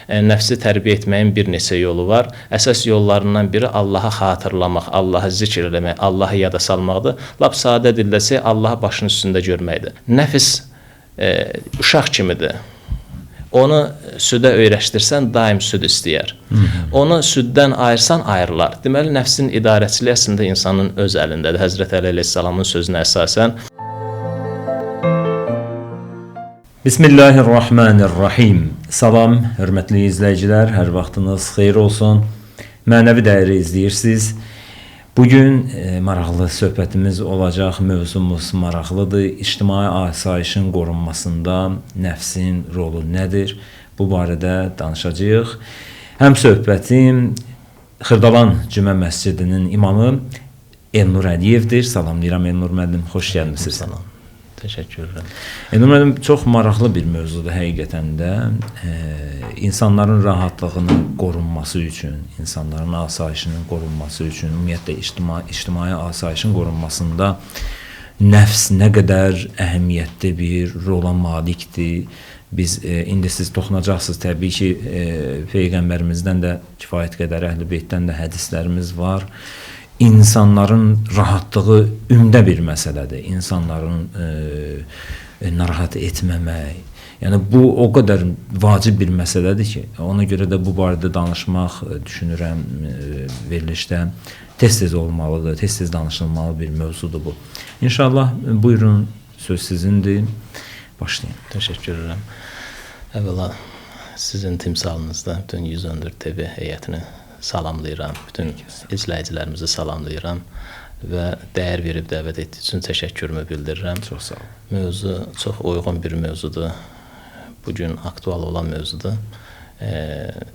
Nəfsi tərbiyə etməyin bir neçə yolu var. Əsas yollarından biri Allahı xatırlamaq, Allahı zikr eləmək, Allahı yada salmaqdır. Lap sadə dilləsə Allahı başının üstündə görməkdir. Nəfs uşaq kimidir. Onu südə öyrəşdirsən, daim süd istəyər. Onu süddən ayırsan, ayrılar. Deməli, nəfsin idarəçiliyi əslində insanın öz əlindədir. Həzrət Əli əleyhissalamın sözünə əsasən. Bismillahirrahmanirrahim. Salam, hörmətli izləyicilər, hər vaxtınız xeyir olsun. Mənəvi Dəyəri izləyirsiniz. Bugün maraqlı söhbətimiz olacaq, mövzumuz maraqlıdır. İctimai asayişin qorunmasında nəfsin rolu nədir? Bu barədə danışacağıq. Həm söhbətim Xırdalan Cümə Məscidinin imamı Elnur Əliyevdir. Salamlayıram Elnur müəllim, xoş gəlmisiniz. Salam. Təşəkkür edirəm. Elnur müəllim, çox maraqlı bir mövzudur həqiqətən də. İnsanların rahatlığının qorunması üçün, insanların asayişinin qorunması üçün, ümumiyyətlə ictimai asayişin qorunmasında nəfs nə qədər əhəmiyyətli bir rola malikdir. Biz indi siz toxunacaqsınız təbii ki, Peyğəmbərimizdən də kifayət qədər, Əhl-i Beytdən də hədislərimiz var. İnsanların rahatlığı ümdə bir məsələdir. İnsanların narahat etməmək. Yəni bu o qədər vacib bir məsələdir ki, ona görə də bu barədə danışmaq düşünürəm verilişdə tez-tez olmalıdır, tez-tez danışılmalı bir mövzudur bu. İnşallah buyurun, söz sizindir. Başlayın. Təşəkkür edirəm. Əvvəla sizin timsalınızda bütün 114 TV heyətini salamlayıram. Bütün izləyicilərimizi salamlayıram və dəyər verib dəvət etdiyi üçün təşəkkürümü bildirirəm. Çox sağ olun. Mövzu çox uyğun bir mövzudur. Bugün aktual olan mövzudur.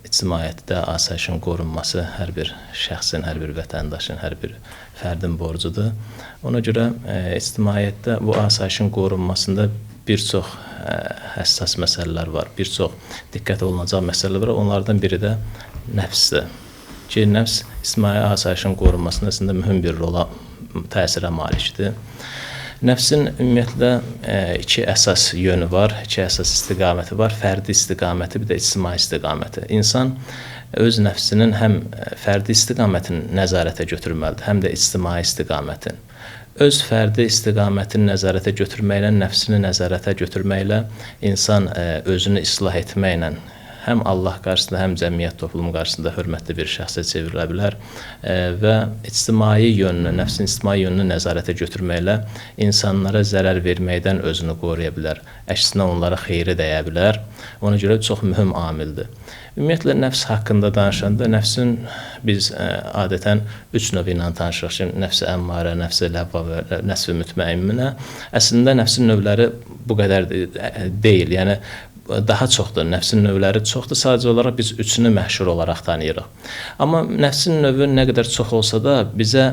İctimaiyyətdə asayişin qorunması hər bir şəxsin, hər bir vətəndaşın, hər bir fərdin borcudur. Ona görə ictimaiyyətdə bu asayişin qorunmasında bir çox həssas məsələlər var, bir çox diqqət olunacaq məsələlər var. Onlardan biri də nəfsdir. Ki, nəfs ictimai asayişin qorunmasında əslində mühüm bir rola, təsirə malikdir. Nəfsin ümumiyyətlə iki əsas yönü var, iki əsas istiqaməti var. Fərdi istiqaməti, bir də ictimai istiqaməti. İnsan öz nəfsinin həm fərdi istiqamətini nəzarətə götürməlidir, həm də ictimai istiqamətini. Öz fərdi istiqamətini nəzarətə götürməklə, nəfsini nəzarətə götürməklə insan özünü islah etməklə həm Allah qarşısında, həm cəmiyyət toplumu qarşısında hörmətli bir şəxsə çevrilə bilər və ictimai yönünü, nəfsin ictimai yönünü nəzarətə götürməklə insanlara zərər verməkdən özünü qoruya bilər. Əksinə onlara xeyri dəyə bilər. Ona görə çox mühüm amildir. Ümumiyyətlə nəfs haqqında danışanda nəfsin biz adətən üç növü ilə tanışırıq. Şimdi nəfs-i əmmarə, nəfs-i ləvva və nəfs-i mütməinnə. Əslində nəfsin növləri bu qədər deyil. Yəni daha çoxdur. Nəfsin növləri çoxdur. Sadəcə olaraq biz üçünü məşhur olaraq tanıyırıq. Amma nəfsin növü nə qədər çox olsa da bizə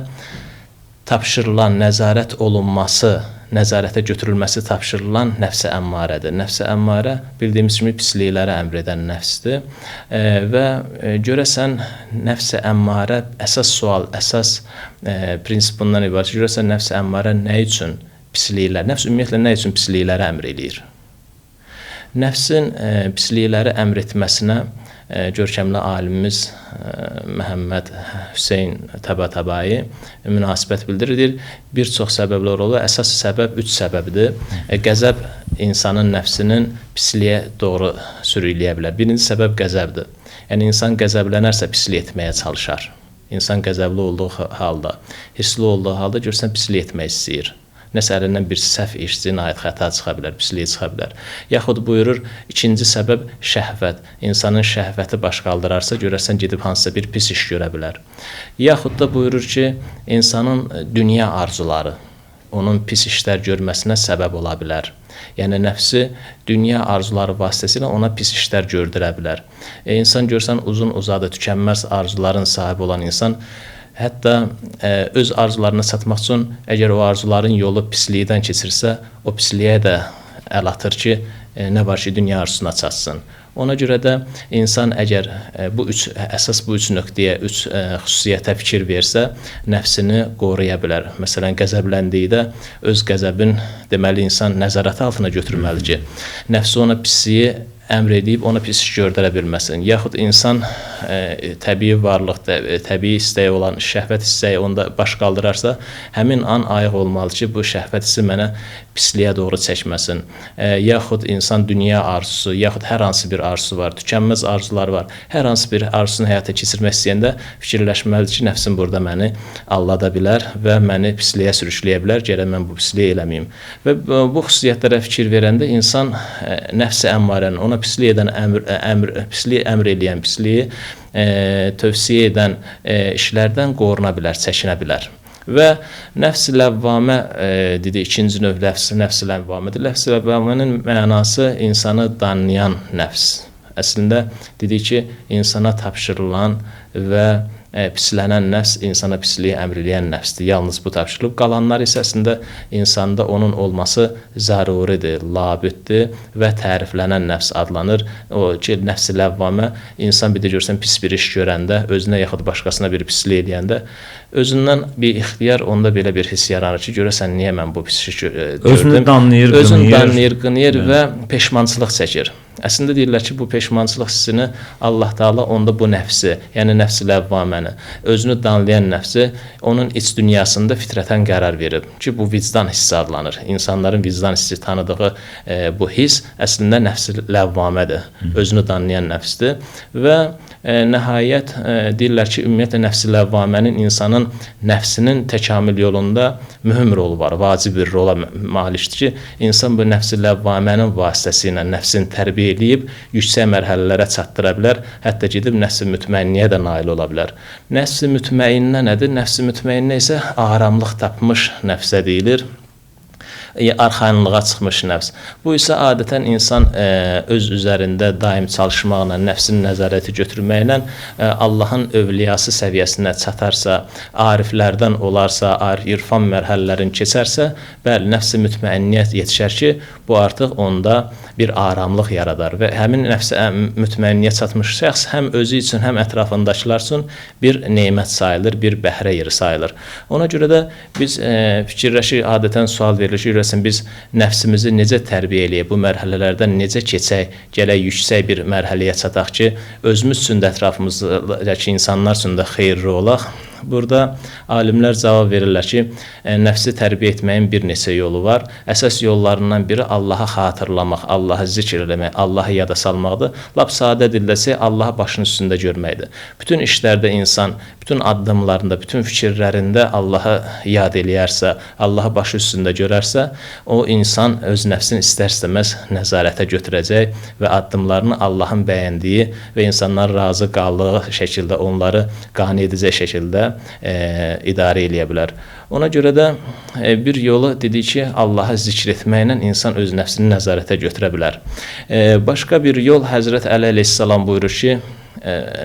tapşırılan, nəzarət olunması, nəzarətə götürülməsi tapşırılan nəfs-i əmmarədir. Nəfs-i əmmarə bildiyimiz kimi pisliklərə əmr edən nəfsdir. Və görəsən nəfs-i əmmarə əsas sual, əsas prinsip bundan ibarət. Görəsən nəfs-i əmmarə nə üçün pisliklər, nəfs ümumiyyətlə nə üçün pisliklərə əmr eləyir? Nəfsin pislikləri əmr etməsinə görkəmli alimimiz Məhəmməd Hüseyn Təbətəbai münasibət bildirir. Deyir, bir çox səbəblər olur. Əsas səbəb üç səbəbdir. Qəzəb insanın nəfsinin pisliyə doğru sürükləyə bilər. Birinci səbəb qəzəbdir. Yəni insan qəzəblənərsə pislik etməyə çalışar. İnsan qəzəbli olduğu halda, hirsli olduğu halda görsən pislik etmək istəyir. Nəsə əlindən bir səhv iş, cinayət, xəta çıxa bilər, pisliyi çıxa bilər. Yaxud buyurur, ikinci səbəb şəhvət. İnsanın şəhvəti baş qaldırarsa, görərsən gedib hansısa bir pis iş görə bilər. Yaxud da buyurur ki, insanın dünya arzuları onun pis işlər görməsinə səbəb ola bilər. Yəni nəfsi dünya arzuları vasitəsilə ona pis işlər gördürə bilər. İnsan görsən uzun uzadı, tükənməz arzuların sahibi olan insan hətta öz arzularına çatmaq üçün əgər o arzuların yolu pislikdən keçirsə, o pisliyə də əl atır ki, nə var ki, dünya arzusuna çatsın. Ona görə də insan əgər bu üç əsas bu üç nöqtəyə, üç xüsusiyyətə fikir versə, nəfsini qoruya bilər. Məsələn, qəzəbləndikdə öz qəzəbin deməli insan nəzarəti altına götürməlidir ki, nəfsi ona pisliyi əmr edib ona pis iş gördərə bilməsin. Yaxud insan təbii varlıq, təbii istəyi olan şəhvət istəyi onda baş qaldırarsa, həmin an ayıq olmalı ki, bu şəhvət hissi mənə pisliyə doğru çəkməsin. Yaxud insan dünya arzusu, yaxud hər hansı bir arzusu var, tükənməz arzular var. Hər hansı bir arzusunu həyata keçirmək istəyəndə fikirləşməlidir ki, nəfsim burada məni aldada bilər və məni pisliyə sürükləyə bilər, gərək mən bu pisliyi eləməyim. Və bu xüsusiyyətlərə fikir verəndə insan nəfsi əmmarənin, ona pislik edən pisliyi əmr eləyən, pisliyi tövsiyə edən işlərdən qoruna bilər, çəkinə bilər. Və nəfs-i ləvvamə dedi, ikinci növ nəfs-i ləvvamədir. Nəfs-i ləvvamənin mənası insanı danlayan nəfs. Əslində dedik ki, insana tapşırılan və pislənən nəfs insana pisliyi əmr eləyən nəfsdir. Yalnız bu tapşırılıb. Qalanlar isə əslində insanda onun olması zəruridir, labüddür və təriflənən nəfs adlanır. O ki, nəfs-i ləvvamə, insan bir də görsən pis bir iş görəndə, özünə yaxud başqasına bir pislik eləyəndə özündən bir ixtiyar onda belə bir his yaranır ki, görəsən niyə mən bu pis işi gördüm? Özünü danlayır, qınayır. Özünü danlayır, qınayır və peşmançılıq çəkir. Əslində deyirlər ki, bu peşmançılıq hissini Allah Teala onda bu nəfsi, yəni nəfs-i ləvvaməni, özünü danlayan nəfsi onun iç dünyasında fitrətən qərar verib ki, bu vicdan hissi adlanır. İnsanların vicdan hissi tanıdığı bu his əslində nəfs-i ləvvamədir, özünü danlayan nəfsdir və nəhayət deyirlər ki, ümumiyyətlə nəfs-i ləvvamənin insanın nəfsinin təkamül yolunda mühüm rolu var, vacib bir rola malikdir ki, insan bu nəfs-i ləvvamənin vasitəsilə nəfsini tərbiyə eləyib yüksək mərhələlərə çatdıra bilər, hətta gedib nəfs-i mütməinniyə də nail ola bilər. Nəfs-i mütməinnə nədir? Nəfs-i mütməinnə isə aramlıq tapmış nəfsə deyilir, arxayınlığa çıxmış nəfs. Bu isə adətən insan öz üzərində daim çalışmaqla, nəfsinin nəzarəti götürməklə Allahın övliyası səviyyəsinə çatarsa, ariflərdən olarsa, irfan mərhələlərini keçərsə, bəli, nəfs-i mütməinniyyət yetişər ki, bu artıq onda bir aramlıq yaradar və həmin nəfs-i mütməinniyyət çatmış şəxs həm özü üçün, həm ətrafındakılar üçün bir nemət sayılır, bir bəhrə yeri sayılır. Ona görə də biz fikirləşir, adətən sual verilir ki, biz nəfsimizi necə tərbiyə eləyək, bu mərhələlərdən necə keçək, gələk yüksək bir mərhələyə çataq ki, özümüz üçün də ətrafımızdakı insanlar üçün də xeyirli olaq. Burada alimlər cavab verirlər ki, nəfsi tərbiyə etməyin bir neçə yolu var. Əsas yollarından biri Allahı xatırlamaq, Allahı zikr eləmək, Allahı yada salmaqdır. Lap sadə dilləsə Allahı başının üstündə görməkdir. Bütün işlərdə insan, bütün addımlarında, bütün fikirlərində Allahı yad eləyərsə, Allahı başı üstündə görərsə, o insan öz nəfsini istər-istəməz nəzarətə götürəcək və addımlarını Allahın bəyəndiyi və insanların razı qaldığı şəkildə, onları qane edəcək şəkildə idarə eləyə bilər. Ona görə də bir yolu dedik ki, Allahı zikr etməklə insan öz nəfsini nəzarətə götürə bilər. Başqa bir yol Həzrət Əli əleyhissalam buyurur ki,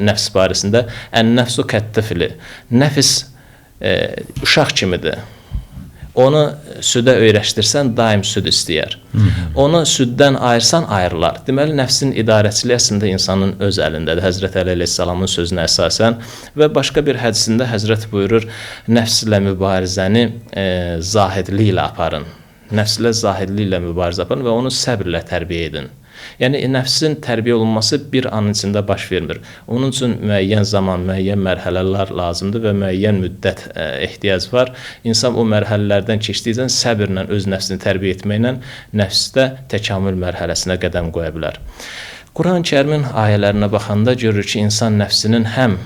nəfs barəsində ən-nəfsu kət-tifli. Nəfs uşaq kimidir. Onu südə öyrəşdirsən, daim süd istəyər. Onu süddən ayırsan, ayrılar. Deməli, nəfsin idarəçiliyi əslində insanın öz əlindədir. Həzrət Əli əleyhissalamın sözünə əsasən və başqa bir hədisində Həzrət buyurur, nəfslə mübarizəni zahidliklə aparın. Nəfslə zahidliklə mübarizə aparın və onu səbirlə tərbiyə edin. Yəni, nəfsin tərbiyə olunması bir anın içində baş vermir. Onun üçün müəyyən zaman, müəyyən mərhələlər lazımdır və müəyyən müddət ehtiyac var. İnsan o mərhələlərdən keçdikcə səbirlə öz nəfsini tərbiyə etməklə nəfsdə təkamül mərhələsinə qədəm qoya bilər. Quran-Kərimin ayələrinə baxanda görür ki, insan nəfsinin həm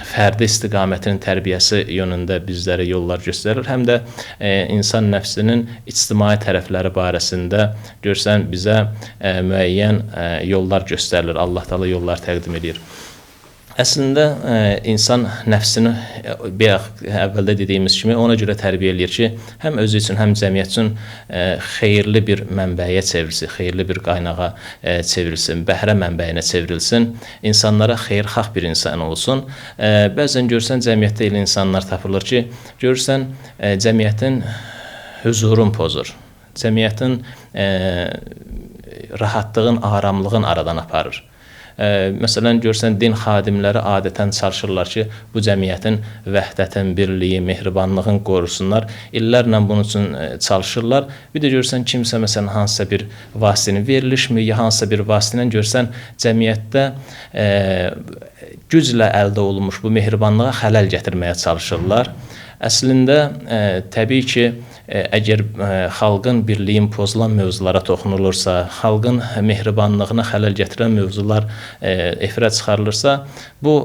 fərdi istiqamətinin tərbiyəsi yönündə bizlərə yollar göstərir, həm də insan nəfsinin ictimai tərəfləri barəsində görsən bizə müəyyən yollar göstərilir, Allah Teala yollar təqdim edir. Əslində insan nəfsini bayaq əvvəldə dediyimiz kimi ona görə tərbiyə eləyir ki, həm özü üçün, həm cəmiyyət üçün xeyirli bir mənbəyə çevrilsin, xeyirli bir qaynağa çevrilsin, bəhrə mənbəyinə çevrilsin, insanlara xeyirxah bir insan olsun. Bəzən görsən cəmiyyətdə elə insanlar tapılır ki, görürsən cəmiyyətin huzurun pozur, cəmiyyətin rahatlığın, aramlığın aradan aparır. Məsələn, görsən din xadimləri adətən çalışırlar ki, bu cəmiyyətin vəhdətin, birliyi, mehribanlığın qorusunlar. İllərlə bunun üçün çalışırlar. Bir də görsən kimsə məsələn hansısa bir vasitənin verilişmi, ya hansısa bir vasitə ilə görsən cəmiyyətdə güclə əldə olunmuş bu mehribanlığa xələl gətirməyə çalışırlar. Əslində, təbii ki, əgər xalqın birliyin pozulan mövzulara toxunulursa, xalqın mehribanlığına xələl gətirən mövzular efirə çıxarılırsa, bu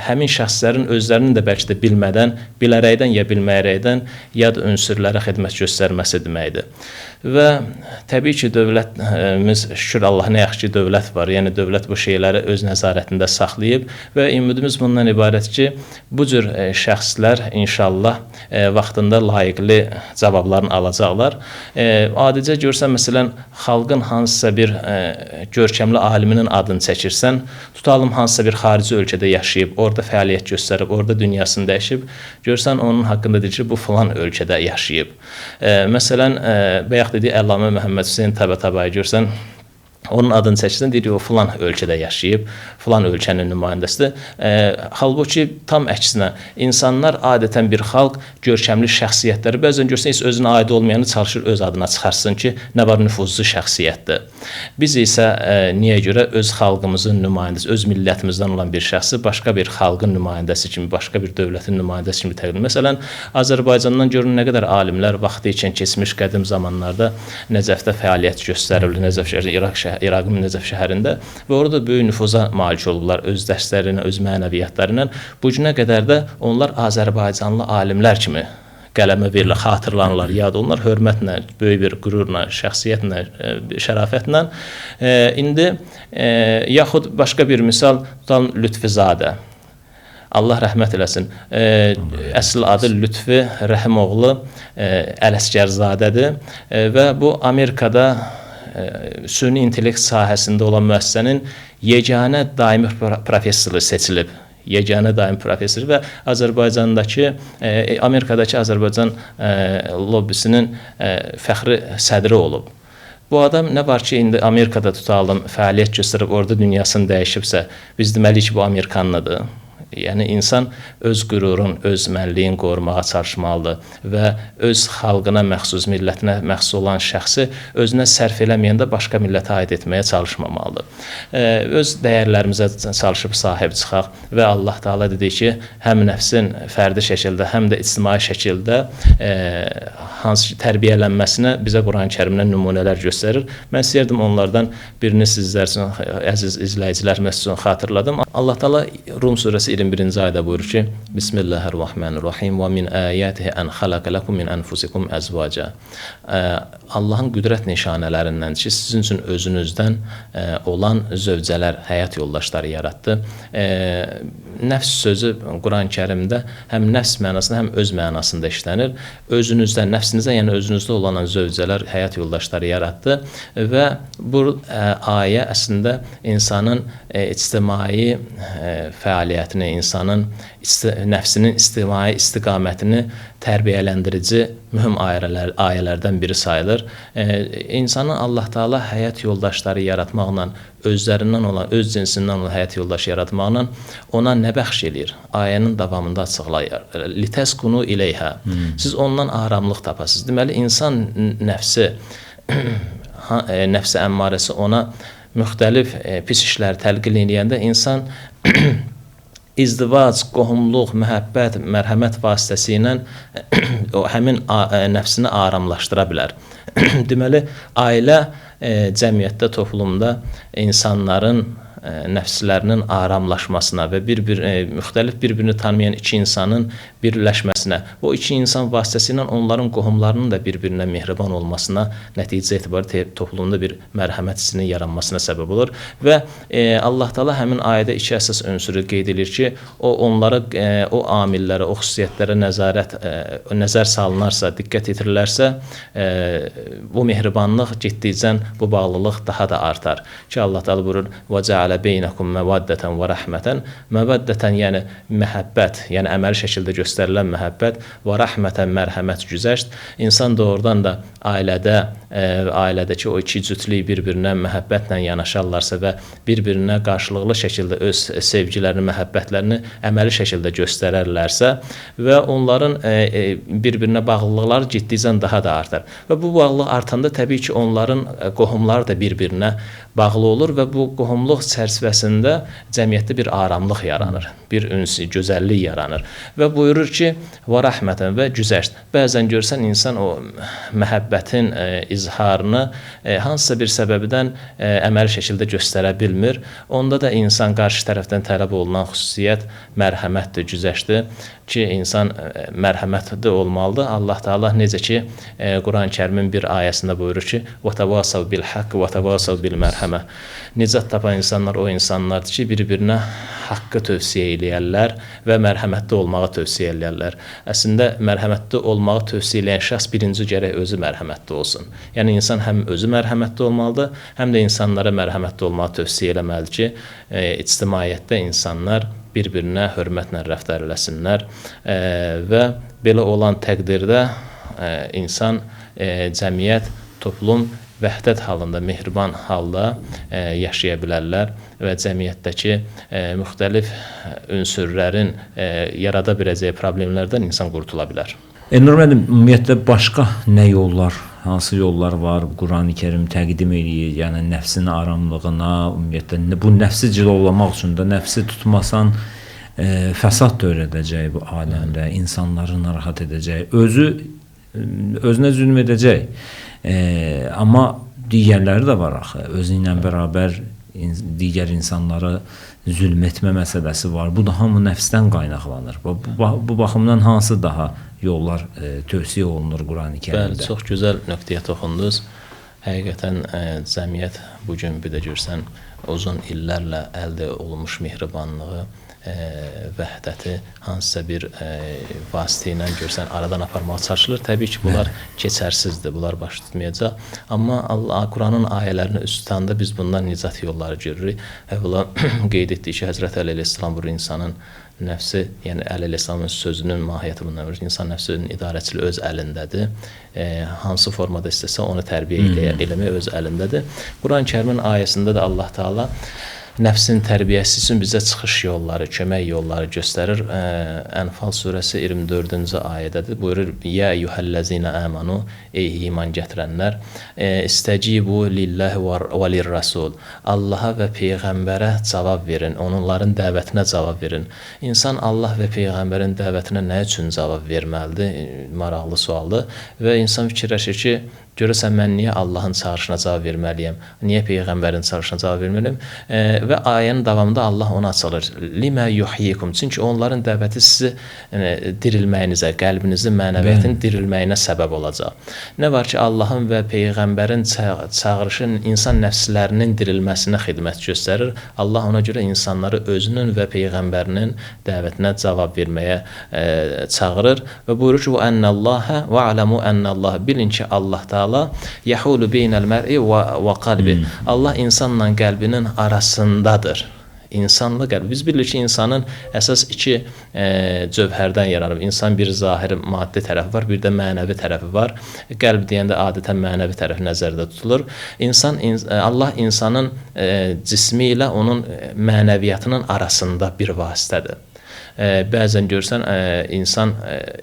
həmin şəxslərin özlərinin də bəlkə də bilmədən, bilərəkdən ya bilməyərəkdən yad ünsürlərə xidmət göstərməsi deməkdir. Və təbii ki, dövlətimiz, şükür Allaha, nə yaxşı ki, dövlət var. Yəni dövlət bu şeyləri öz nəzarətində saxlayıb və ümidimiz bundan ibarət ki, bu cür şəxslər inşallah vaxtında layiqli cavablarını alacaqlar. Adicə görsən, məsələn, xalqın hansısa bir görkəmli aliminin adını çəkirsən, tutalım hansısa bir xarici ölkədə yaşayıb, orada fəaliyyət göstərib, orada dünyasını dəyişib, görsən onun haqqında deyir ki, bu filan ölkədə yaşayıb. Məsələn, bayaq dediyi Əllamə Məhəmməd Hüseyn Təbətəbəyi görsən, onun adını çəkirsən, deyir ki, o filan ölkədə yaşayıb, filan ölkənin nümayəndəsidir. Halbuki tam əksinə, insanlar adətən bir xalq görkəmli şəxsiyyətləri, bəzən görsən heç özünə aid olmayanı çalışır öz adına çıxarsın ki, nə var nüfuzlu şəxsiyyətdir. Biz isə niyə görə öz xalqımızın nümayəndəsi, öz millətimizdən olan bir şəxsi başqa bir xalqın nümayəndəsi kimi, başqa bir dövlətin nümayəndəsi kimi təqdim. Məsələn, Azərbaycandan görün nə qədər alimlər vaxtı ikən keçmiş qədim zamanlarda Nəcəfdə fəaliyyət göstəriblər, Nəcəf şəhəri, İraq şəhəri, İraqın Nəcəf şəhərində və orada böyük nüfuza malik olublar öz dərsləri ilə, öz mənəviyyatları ilə. Bu günə qədər də onlar Azərbaycanlı alimlər kimi qələmə verilir, xatırlanırlar, yad olunur, hörmətlə, böyük bir qürurla, şəxsiyyətlə, şərafətlə. İndi yaxud başqa bir misal tutalım Lütfüzadə. Allah rəhmət eləsin. Əsl adı Lütfi Rəhimoğlu Ələsgərzadədir və bu Amerikada süni intellekt sahəsində olan müəssisənin yeganə daimi professoru seçilib. Yeganə daimi professoru və Azərbaycandakı, Amerikadakı Azərbaycan lobbisinin fəxri sədri olub. Bu adam nə var ki, indi Amerikada tutalım, fəaliyyət göstərib, orada dünyasını dəyişibsə, biz deməliyik ki, bu Amerikanlıdır. Yəni insan öz qürurun, öz mənliyin qorumağa çalışmalıdır və öz xalqına məxsus, millətinə məxsus olan şəxsi özünə sərf eləməyəndə başqa millətə aid etməyə çalışmamalıdır. Öz dəyərlərimizə çalışıb sahib çıxaq və Allah Teala dedi ki, həm nəfsin fərdi şəkildə, həm də ictimai şəkildə hansı ki tərbiyələnməsinə bizə Quran-Kərimdən nümunələr göstərir. Mən istəyirdim onlardan birini sizlər üçün, əziz izləyicilərimiz üçün xatırladım. Allah Teala Rum surəsi 21-ci ayədə buyurur ki, Bismillahirrahmanirrahim və min ayatihi ən xalaqa lakum min anfusikum əzvaca. Allahın qüdrət nişanələrindən ki, sizin üçün özünüzdən olan zövcələr, həyat yoldaşları yaratdı. Nəfs sözü Quran-Kərimdə həm nəfs mənasında, həm öz mənasında işlənir. Özünüzdən, nəfsinizdən, yəni özünüzdə olan zövcələr, həyat yoldaşları yaratdı və bu ayə əslində insanın ictimai fəaliyyətini, insanın nəfsinin ictimai istiqamətini tərbiyələndirici mühüm ayələrdən biri sayılır. İnsanın Allah Teala həyat yoldaşları yaratmaqla, özlərindən olan, öz cinsindən olan həyat yoldaşı yaratmaqla ona nə bəxş eləyir? Ayənin davamında açıqlayır. Litəskunu ileyhə. Siz ondan aramlıq tapasınız. Deməli, insan nəfsi, nəfsi əmmarəsi ona müxtəlif pis işlər təlqin eləyəndə insan izdivac, qohumluq, məhəbbət, mərhəmət vasitəsilə o həmin nəfsini aramlaşdıra bilər. Deməli, ailə cəmiyyətdə, toplumda insanların nəfslərinin aramlaşmasına və müxtəlif bir-birini tanımayan iki insanın birləşməsinə, o iki insan vasitəsilə onların qohumlarının da bir-birinə mehriban olmasına, nəticə etibarı toplumda bir mərhəmət hissinin yaranmasına səbəb olur. Və Allah Teala həmin ayədə iki əsas ünsürü qeyd edir ki, o onlara, o amillərə, o xüsusiyyətlərə nəzər salınarsa, diqqət yetirilərsə, bu mehribanlıq getdikcə bu bağlılıq daha da artar. Ki Allah Teala buyurur: "Və cəalə beynəkum məvaddətən və rəhmətən. Məvaddətən yəni məhəbbət, yəni əməli şəkildə göstərilən məhəbbət, və rəhmətən mərhəmət, güzəşt. İnsan doğrudan da ailədə, ailədəki o iki cütlük bir-birinə məhəbbətlə yanaşarlarsa və bir-birinə qarşılıqlı şəkildə öz sevgilərini, məhəbbətlərini əməli şəkildə göstərərlərsə və onların bir-birinə bağlılıqları getdikcə daha da artar. Və bu bağlılıq artanda təbii ki, onların qohumları da bir-birinə bağlı olur və bu qohumluq çərçivəsində cəmiyyətdə bir aramlıq yaranır, bir üns, gözəllik yaranır. Və buyurur ki, və rəhmətən və güzəşt. Bəzən görsən insan o məhəbbətin izharını hansısa bir səbəbdən əməli şəkildə göstərə bilmir. Onda da insan qarşı tərəfdən tələb olunan xüsusiyyət mərhəmətdir, güzəştdir ki, insan mərhəmətli olmalıdır. Allah Teala necə ki Quran-Kərimin bir ayəsində buyurur ki, "Və-təvasav bil-haqq və-təvasav bil-mərhəmə." Nicat tapan insanlar o insanlardır ki, bir-birinə haqqı tövsiyə eləyərlər və mərhəmətli olmağı tövsiyə eləyərlər. Əslində mərhəmətli olmağı tövsiyə eləyən şəxs birinci gərək özü mərhəmətli olsun. Yəni insan həm özü mərhəmətli olmalıdır, həm də insanlara mərhəmətli olmağı tövsiyə eləməlidir ki, ictimaiyyətdə insanlar bir-birinə hörmətlə rəftar eləsinlər və belə olan təqdirdə insan, cəmiyyət, toplum vəhdət halında, mehriban halda yaşaya bilərlər və cəmiyyətdəki müxtəlif ünsürlərin yarada biləcəyi problemlərdən insan qurtula bilər. Elnur müəllim, ümumiyyətlə başqa nə yollar, hansı yollar var? Qurani Kərim təqdim eləyir, yəni nəfsin aramlığına, ümumiyyətlə bu nəfsi cilovlamaq üçün də nəfsi tutmasan fəsad törədəcək bu aləmdə, insanları narahat edəcək, özünə zülm edəcək. Amma digərləri də var axı, özü ilə bərabər digər insanlara zülm etmə məsələsi var. Bu da hamı nəfsdən qaynaqlanır. Bu baxımdan hansı daha yollar tövsiyə olunur Qurani Kərimdə? Bəli, çox gözəl nöqtəyə toxundunuz. Həqiqətən cəmiyyət bu gün bir də görsən uzun illərlə əldə olunmuş mehribanlığı, vəhdəti hansısa bir vasitə ilə görsən aradan aparmağa çalışılır. Təbii ki, bunlar keçərsizdir, bunlar baş tutmayacaq. Amma Allah Quranın ayələrini üst tutanda biz bundan nicat yolları görürük. Əvvəla qeyd etdik ki, Həzrət Əli əleyhissalam buyurur, insanın nəfsi, yəni Əli əleyhissalamın sözünün mahiyyəti bundan verir. İnsan nəfsinin idarəçiliyi öz əlindədir. Hansı formada istəsə onu tərbiyə eləmək öz əlindədir. Quran-Kərimin ayəsində də Allah Teala nəfsin tərbiyəsi üçün bizə çıxış yolları, kömək yolları göstərir. Ənfal surəsi 24-cü ayədədir. Buyurur: "Ya eyyuhellezina amanu", ey iman gətirənlər, "İstəcibu lillahi və lirrasul." Allaha və peyğəmbərə cavab verin, onların dəvətinə cavab verin. İnsan Allah və peyğəmbərin dəvətinə nə üçün cavab verməlidir? Maraqlı sualdır. Və insan fikirləşir ki, görürsən mən niyə Allahın çağırışına cavab verməliyəm? Niyə peyğəmbərin çağırışına cavab verməliyəm? Və ayənin davamında Allah onu açılır. Limə yuhyikum. Çünki onların dəvəti sizi dirilməyinizə, qəlbinizin, mənəviyyətin dirilməyinə səbəb olacaq. Nə var ki, Allahın və peyğəmbərin çağırışı insan nəfslərinin dirilməsinə xidmət göstərir. Allah ona görə insanları özünün və peyğəmbərinin dəvətinə cavab verməyə çağırır və buyurur ki, "Və ennəllahə və alamu ennəllah." Bilin ki, Allah Teala yahulu beynəl mər'i və qalbi. Allah insanla qəlbinin arasındadır. İnsanla qəlbi. Biz bilirik ki, insanın əsas iki cövhərdən yaranıb. İnsan bir zahiri maddi tərəfi var, bir də mənəvi tərəfi var. Qəlb deyəndə adətən mənəvi tərəf nəzərdə tutulur. İnsan, Allah insanın cismi ilə onun mənəviyyatının arasında bir vasitədir. Bəzən görsən insan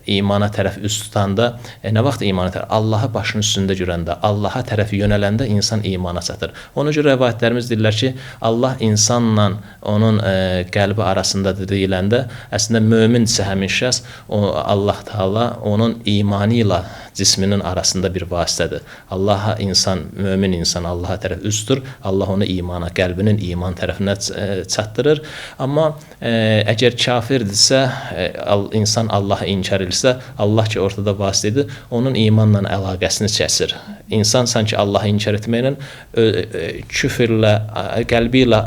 imana tərəf üz tutanda, nə vaxt imana tərəf? Allahı başının üstündə görəndə, Allaha tərəf yönələndə insan imana çatır. Ona görə rəvayətlərimiz deyirlər ki, Allah insanla onun qəlbi arasındadır deyiləndə, əslində mömindirsə həmin şəxs, Allah Teala onun imanı ilə cisminin arasında bir vasitədir. Allaha insan, mömin insan Allaha tərəf üz tutur, Allah onu imana, qəlbinin iman tərəfinə çatdırır. Amma əgər kafirdirsə, insan Allahı inkar edirsə, Allah ki ortada vasitədir, onun imanla əlaqəsini kəsir. İnsan sanki Allahı inkar etməklə, küfrlə, qəlbi ilə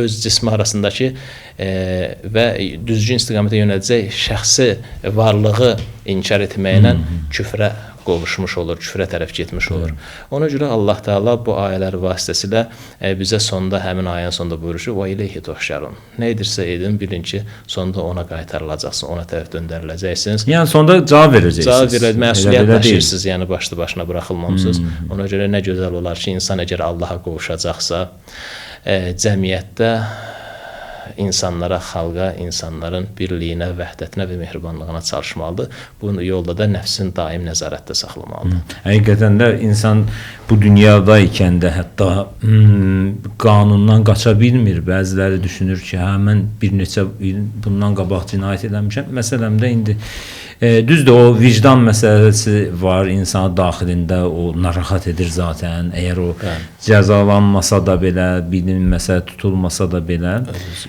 öz cismi arasındakı və düzgün istiqamətə yönələcək şəxsi varlığı inkar etməklə küfrə qovuşmuş olur, küfrə tərəf getmiş olur. Ona görə Allah Teala bu ayələr vasitəsilə bizə sonda həmin ayənin sonunda buyurur ki: "Və ileyhi tuhşarun." Nə edirsə edin, bilin ki, sonda ona qaytarılacaqsınız, ona tərəf döndəriləcəksiniz. Yəni sonda cavab verəcəksiniz. Cavab verəcək, məsuliyyət daşıyırsınız, yəni başlı başına buraxılmamısınız. Ona görə nə gözəl olar ki, insan əgər Allaha qovuşacaqsa, cəmiyyətdə insanlara, xalqa, insanların birliyinə, vəhdətinə və mehribanlığına çalışmalıdır. Bu yolda da nəfsin daim nəzarətdə saxlamalıdır. Həqiqətən də insan bu dünyada ikən də hətta qanundan qaça bilmir. Bəziləri düşünür ki, hə mən bir neçə il bundan qabaq cinayət eləmişəm. Məsələn də indi düzdür, o vicdan məsələsi var insanın daxilində, o narahat edir zaten. Əgər o cəzalanmasa da belə, bilinməsə, tutulmasa da belə,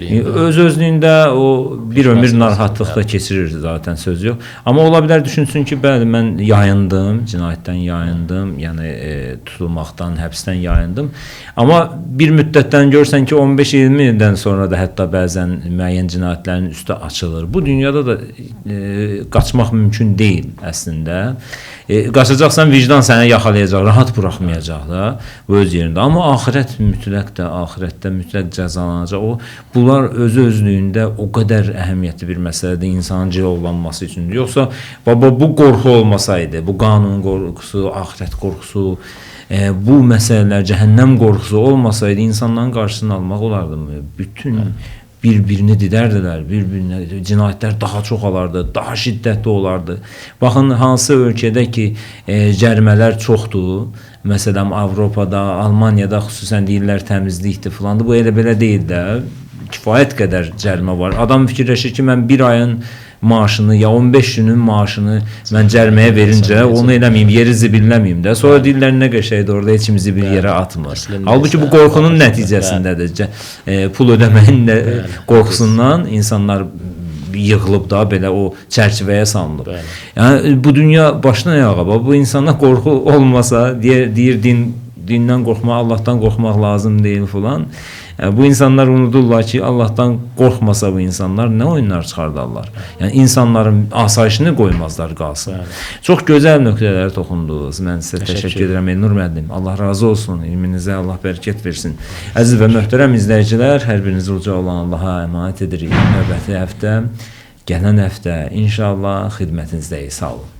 öz-özlüyündə o bir ömür narahatlıqda keçirir zaten, söz yox. Amma ola bilər düşünsün ki, bəli, mən yayındım, cinayətdən yayındım, yəni tutulmaqdan, həbsdən yayındım. Amma bir müddətdən görsən ki, 15-20 ildən sonra da hətta bəzən müəyyən cinayətlərin üstü açılır. Bu dünyada da qaçmaq mümkün deyil əslində. Qaçacaqsan, vicdan səni yaxalayacaq, rahat buraxmayacaq da bu öz yerində. Amma axirət mütləq də, axirətdə mütləq cəzalanacaq. O, bunlar özü-özlüyündə o qədər əhəmiyyətli bir məsələdir insanın cilovlanması üçün. Yoxsa baba bu qorxu olmasaydı, bu qanun qorxusu, axirət qorxusu, bu məsələlər, cəhənnəm qorxusu olmasaydı insanların qarşısını almaq olardı mı? Bütün bir-birini didərdilər, bir-birinə cinayətlər daha çox olardı, daha şiddətli olardı. Baxın, hansı ölkədə ki cərimələr çoxdur, məsələn Avropada, Almaniyada xüsusən deyirlər təmizlikdir filandır. Bu elə belə deyil də, kifayət qədər cərimə var. Adam fikirləşir ki, mən bir ayın maaşını ya 15 günün maaşını mən cəriməyə verincə onu eləməyim, yeri zibilləməyim də. Sonra deyirlər nə qəşəngdir, orada heç kim zibil yerə atmır. Halbuki bu qorxunun nəticəsindədir. Pul ödəməyin qorxusundan insanlar yığılıb da belə o çərçivəyə salınıb. Yəni bu dünya başdan ayağa, bu insana qorxu olmasa, deyir dindən qorxmaq, Allahdan qorxmaq lazım deyil filan. Bu insanlar unudurlar ki, Allahdan qorxmasa bu insanlar nə oyunlar çıxardarlar. Yəni insanların asayişini qoymazlar qalsın. Bəli. Çox gözəl nöqtələrə toxundunuz. Mən sizə təşəkkür edirəm Elnur müəllim. Allah razı olsun. İlminizə Allah bərəkət versin. Əziz və möhtərəm izləyicilər, hər birinizi uca olan Allaha əmanət edirik. Növbəti həftə, gələn həftə inşallah xidmətinizdəyik. Sağ olun.